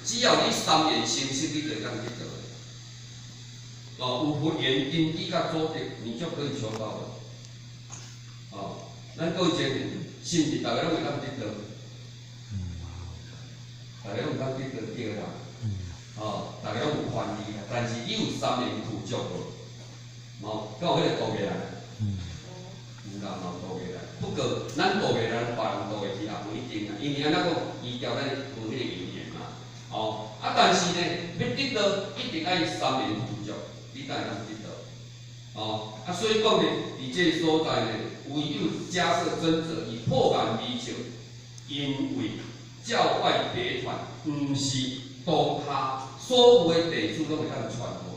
只要你三緣成熟，你就會當得到。哦，有佛緣根基佮組織，你就可以求到了。哦，咱各位前面，是毋是逐个攏會當得到？逐个攏有當得到對啦。哦，逐个攏有權利啦，但是你有三緣具足無？哦，敢有彼個度過來？有人嘛有度過來，不過咱度過來，別人度過去也無一定啊，因為按怎講，依照咱有彼個因緣嘛。哦，啊，但是呢，欲得到一定愛三緣具足，你才會當得到。哦，啊，所以講呢，佇這個所在呢，唯有迦葉尊者以破顏微笑，因為教外別傳，毋是當下所有的弟子攏會當傳予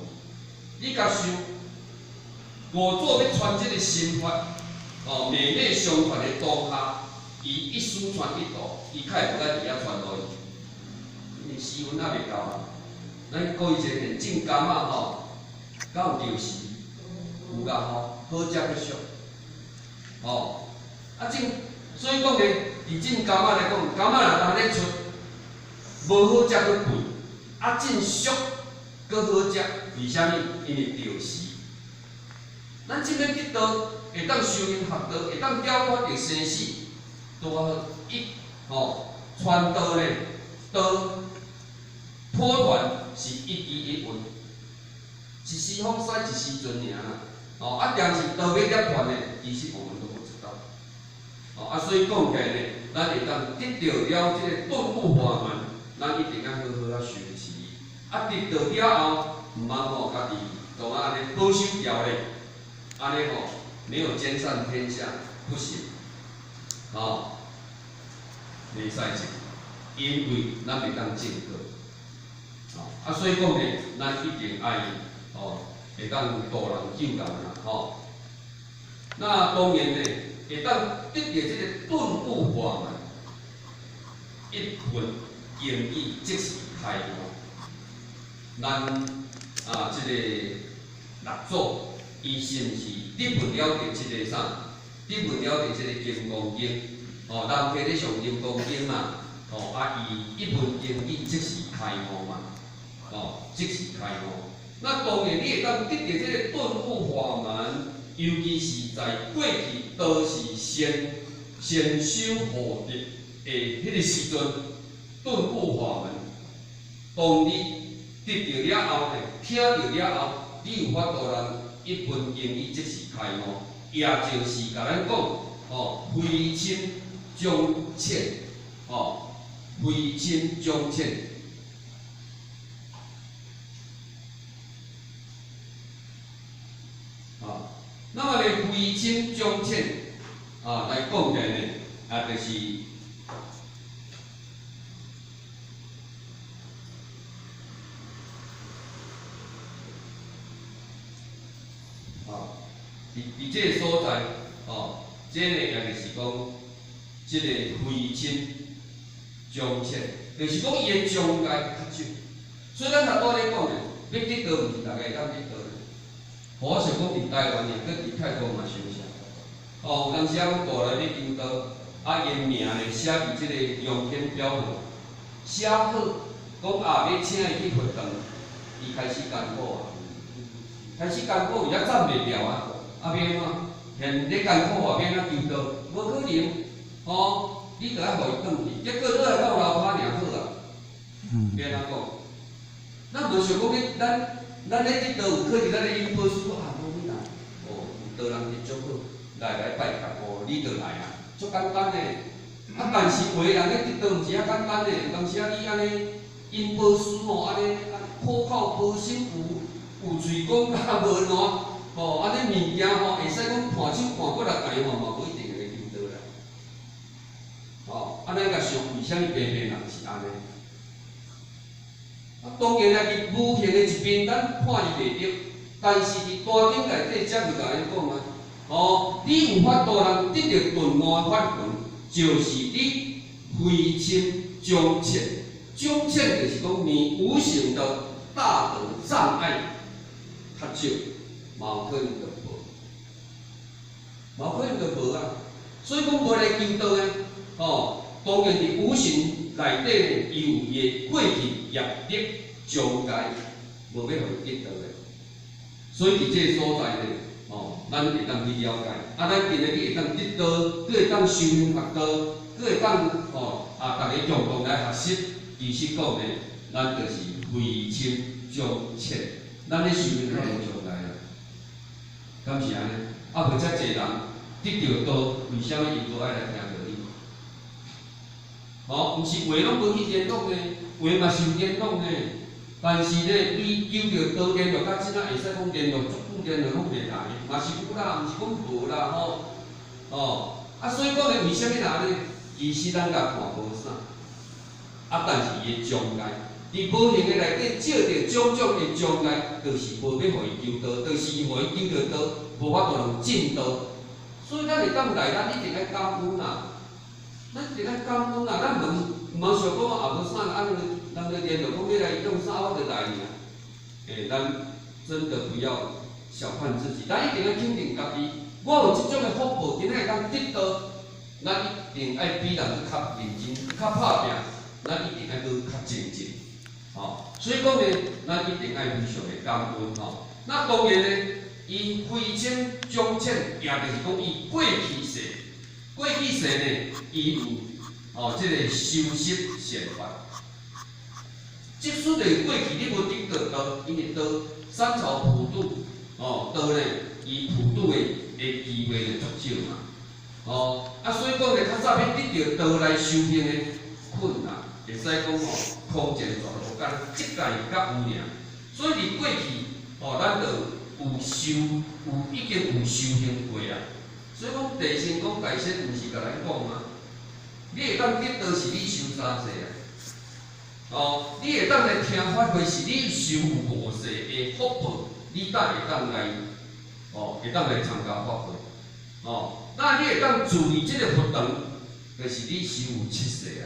伊。你共想，五祖欲傳這個心法，哦，昧昧相傳的當下，伊一師傳一徒，伊較會無愛佇遐傳落去，因為時分猶未到啊。咱過一個種柑仔吼，敢有著時？有啦吼，好食閣俗。吼，啊種，所以講呢，佇種柑仔來講，柑仔若當咧出，無好食閣貴，啊種俗閣好食，為啥物？因為著時。咱這欲得道，會當修行學道，會當了脫著生死，拄好一吼傳道呢，道破傳是一機一運，一時風駛一時陣爾啦。哦，啊，但是道欲涅槃呢，其實我們都不知道。哦，啊，所以講起來呢，咱會當得到了這個頓悟法門，咱一定愛好好仔修持。啊，得到了後，毋通吼家己當啊按呢保守牢咧，按呢吼沒有兼善天下不行，吼，袂使這，因為咱袂當證果。哦，啊，所以講呢，咱一定愛吼，會當度人救人啦，吼。那當然呢，會當得著這個頓悟法門，一聞經語即時開悟。咱啊，這個六祖，伊是毋是得聞了著這個啥？得聞了著這個金剛經，哦，人客咧誦金剛經嘛，哦，啊，伊一聞經語即時開悟嘛，哦，即時開悟。那當然，你會當得著這個頓悟法門，尤其是在過去都是先先修福德的彼個時陣，頓悟法門，當你得著了後呢，聽著了後，你有法度人一聞經語即時開悟，也就是共咱講，哦，非深終淺，哦，非深終淺。啊，那麼呢，非深終淺，啊，來講起來呢，啊，就是。啊，佇這个所在，哦，這个也就是講，這个非深終淺，就是講伊的障礙較少。所以咱頭拄仔咧講的，欲得道毋是逐个會當得道的。我想講佇台灣爾，閣佇泰國嘛相像。哦，有當時仔講過來欲求道，啊，伊名呢寫佇這個陽天標本，寫好，講啊欲請伊去佛堂，伊開始艱苦啊。開始艱苦，伊也站袂牢啊！啊，欲按怎？現咧艱苦啊，欲按怎求道？無可能，吼！你著愛予伊轉去，結果倒來鬥流拍爾好啊！欲按怎講？咱無想講咧，咱咧得道有可能咱咧引寶師啊，無你來，哦，有道人就足好，來拜託，哦，你就來啊，足簡單的。啊，但是有的人咧得道毋是遐簡單的，有當時啊，你按呢引寶師吼，按呢苦口婆心有。有喙講甲無爛，吼，按呢物件吼，會使講盤手盤過來台吼，嘛無一定會求道啦。吼，啊，咱共想，為啥物平平人是按呢？啊，當然啊，佇無形的一邊，咱看伊袂著，但是佇大經內底才會共咱講啊。吼，你有法度人得著頓悟的法門，就是你非深終淺，終淺就是講你無形的大德障礙。較少，嘛有可能就無，嘛有可能就無啊。所以講無來求道的，吼，當然佇無形內底呢，伊有伊的過去業力障礙，無欲予伊得道的。所以佇這个所在呢，哦，咱會當去了解。啊，咱今日你會當得道，閣會當修行學道，閣會當哦啊，逐家共同來學習。其實講呢，咱就是非深長淺，咱咧修行較無障礙啊，敢是按呢？啊，無遮濟人得著道，為啥物伊閣愛來聽著你？哦，毋是話攏無去顛倒呢，話嘛是有顛倒呢。但是呢，伊求著道聯絡到這仔會使講聯絡足久，聯絡攏袂來，嘛是有啦，毋是講無啦吼。哦，啊，所以講呢，為啥物人呢？其實咱共看無啥，啊，但是伊的障礙，佇無形的內底照著種種的障礙，就是無欲予伊求道，就是予伊求著道，無法度能進道。所以咱會當來，咱一定愛感恩啦，咱一定愛感恩啦，咱毋通想講啊，無啥，啊，人咧聯絡講欲來用啥，我就來爾。欸，咱真的不要小看自己，咱一定愛肯定家己。我有這種的福報，今仔會當得道，咱一定愛比人閣較認真、較拍拚，咱一定愛閣較精進。吼，所以講呢，咱一定愛非常的感恩吼。那當然呢，伊非深長淺，也就是講伊過去世，過去世呢，伊有吼這个修習善法。即使就是過去你無得到道，因為道三朝普渡，哦，道呢，伊普渡的機會就足少嘛，哦，啊，所以講呢，較早欲得著道來修行的困難，會使講吼，空前絕後，干焦這屆才有爾。所以佇過去，哦，咱就有修，有已經有修行過啊。所以講，地心講大仙毋是共咱講嗎？你會當得道是你修三世啊。哦，你會當來聽法會是你修五世的福報，你才會當來，哦，會當來參加法會。哦，那你會當住佇這个佛堂，就是你修有七世啊。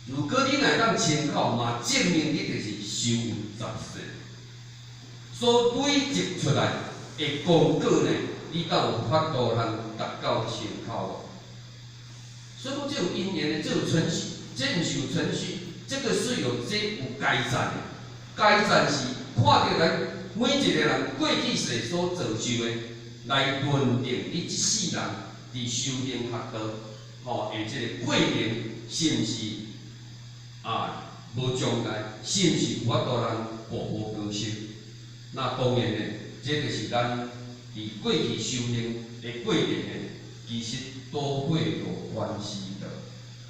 如果你若會當親口嘛，證明你就是修有10世。所累積出來的功果呢，你才有法度通達到親口。所以講，這有因緣的，這有程序，這毋是有程序。這個是有這有階層的，階層是看著咱每一個人過去世所造就的，來論定你這世人佇修行學道，吼的這個過程是毋是啊無障礙，是毋是有法度人步步高升？那當然呢，這就是咱佇過去修行的過程呢，其實都會有關係的。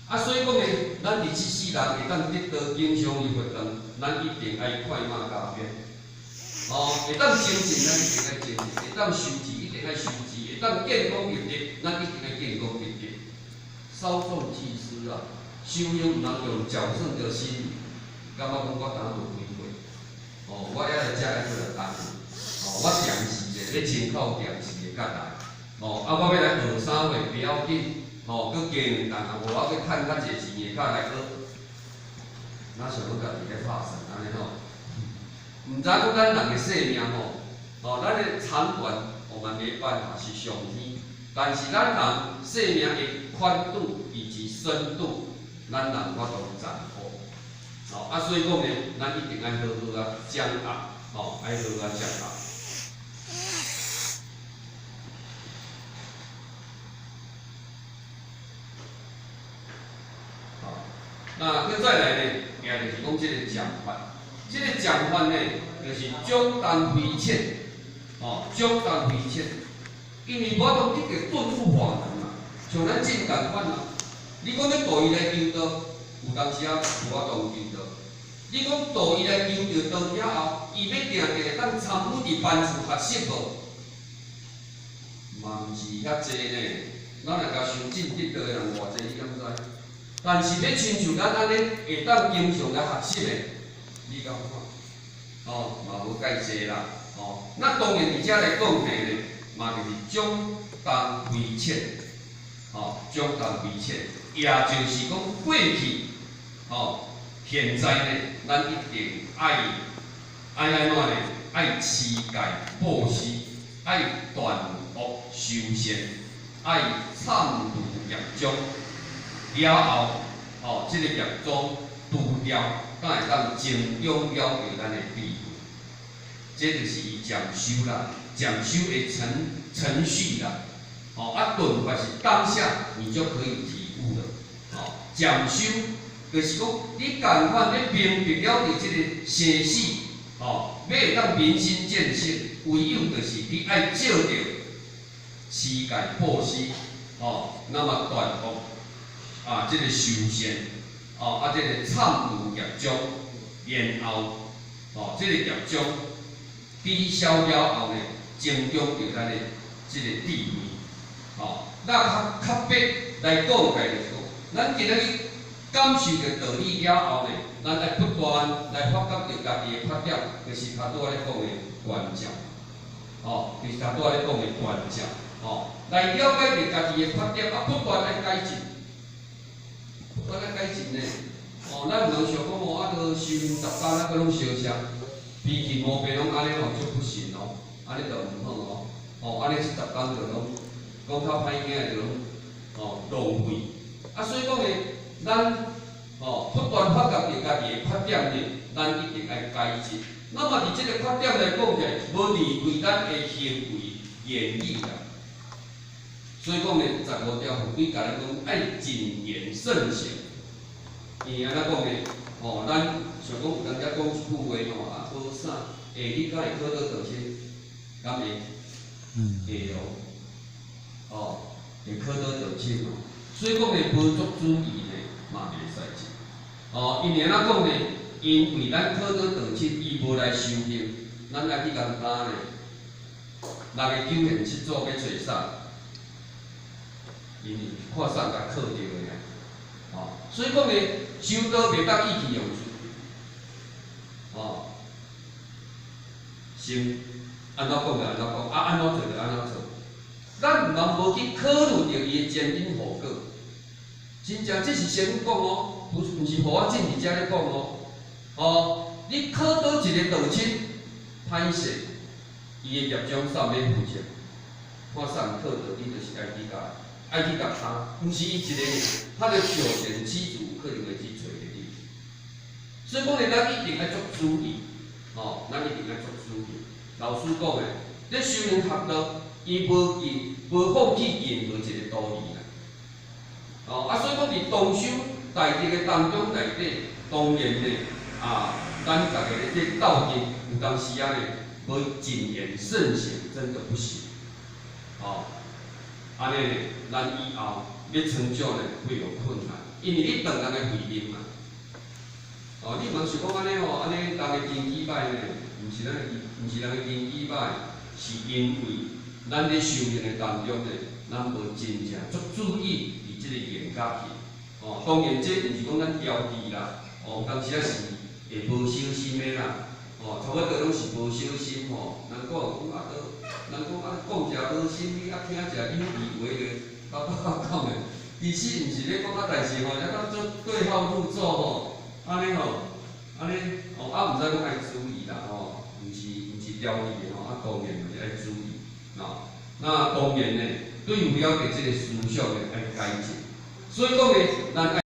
啊，所以講呢，咱佇這世人會當得道經常入佛堂，咱一定愛快馬加鞭。哦，會當精進，咱一定愛精進；會當修持，一定愛修持；會當建功立德，咱一定愛建功立德。稍縱即逝啊，修行毋通用僥倖的心理，感覺講我敢無幾歲，哦，我猶來遮愛閣來等，哦，我定時的咧清口定時的甲來，哦，啊，我欲來學啥貨不要緊。吼，閣加兩擔啊，無我閣趁較濟錢會較來學。哪想講家己咧拍算按呢吼？毋知講咱人的壽命吼，哦，咱的長短我們沒辦法是上天，但是咱人壽命的寬度以及深度，咱人法度掌握。哦，啊，所以講呢，咱一定愛好好啊掌握，吼，愛好好啊掌握。那閣再來呢，也就是講這个講法，這个講法呢，就是長東非淺，哦，長東非淺，因為無法度得著頓悟法門嘛，像咱正共款啊。你講欲度伊來求道，有當時啊無法度求道。你講度伊來求著道了後，伊欲定定會當參與佇班處學習無？嘛毋是遐濟呢。咱若共想進得道的人偌濟，你敢知？但是欲親像咱按呢會當經常來學習的，你敢看？哦，嘛無介濟啦，哦。那當然佇遮來講起呢，嘛就是長東非淺，哦，長東非淺，也就是講過去，哦，現在呢，咱一定愛愛按怎呢？愛持戒布施，愛斷惡修善，愛懺除業障。了後，吼，吼，這個業障除掉，才會當增長了著咱的智慧。這就是伊漸修啦，漸修的程序啦。哦，啊，頓發是當下你就可以體悟了。哦，漸修就是講你仝款咧明白了著這個生死，哦，欲會當明心見性，唯有就是你愛照著持戒布施，哦，那麼斷惡，啊，這個修善，哦，啊，這個懺除業障，然後，哦，這個業障抵消了後呢，增長著咱的這個智慧，哦，那較較別來講起來就是講，咱今仔日感受著道理了後呢，咱愛不斷來發覺著家己的缺點，就是頭拄仔咧講的觀照，哦，就是頭拄仔咧講的觀照，哦，來了解著家己的缺點，啊，不斷愛改進，不斷愛改進呢。哦，咱毋通想講哦，啊，都修行10工，啊，閣攏相像，脾氣毛病攏按呢吼，就不行哦，按呢就毋好哦，哦，按呢這10工就攏講較歹聽的就攏哦浪費。啊，所以講呢，咱哦不斷發覺著家己的缺點呢，咱一定愛改進。那麼佇這個缺點來講起來，無離開咱的行為言語啦。所以講呢，15條佛規共咱講愛謹言慎行。伊按怎講呢？哦，咱想講有當時講一句話吼，啊，無啥，欸，你敢會考倒盜親？敢會？會哦。哦，會考倒盜親哦。所以講呢，無足注意呢，嘛袂使食。哦，因為按怎講呢？因為咱考倒盜親，伊無來修行，咱愛去共擔呢。六个九賢七祖欲揣啥？因為看啥共考著的啊。哦，所以講呢，修道袂當意氣用事。哦，先按怎講就按怎講，啊按怎做就按怎做。咱毋通無去考慮著伊的前因後果。真正這是師父講哦，毋是予我進佇遮咧講哦。哦，你考倒一个道親，歹勢，伊的業障啥欲負責？看啥考著你就是愛去共擔，毋是伊一个爾，他的九賢七祖有可能會去揣著你。所以講呢，咱一定愛足注意，吼，咱一定愛足注意。老師講的，咧修行學道，伊無記無放棄任何一個道理啦。哦，啊，所以講佇同修大德的當中內底，當然呢，啊，咱逐家咧這鬥陣，有當時仔呢，無謹言慎行，真的不行。哦，按呢，咱以後欲成就呢，會有困難，因為你斷人的慧命嘛。哦，你毋通想講按呢吼，按呢人的根基歹呢，毋是咱的，毋是人的根基歹，是因為咱咧修行的當中呢，咱無真正足注意佇這個言佮行。哦，當然這毋是講咱挑剔啦，哦，有當時仔是會無小心的啦，哦，差不多攏是無小心吼。人講講啊，都人講啊，講者無心，你啊聽者有意話就甲我講的，其實毋是咧講啊，但是吼，抑當做對號入座吼，按呢吼，按呢哦，啊毋知講愛注意啦吼，毋是挑剔的吼，啊當然嘛是愛注意，哦，那當然呢，對有了解這個思想呢，愛改進，所以講呢，咱愛。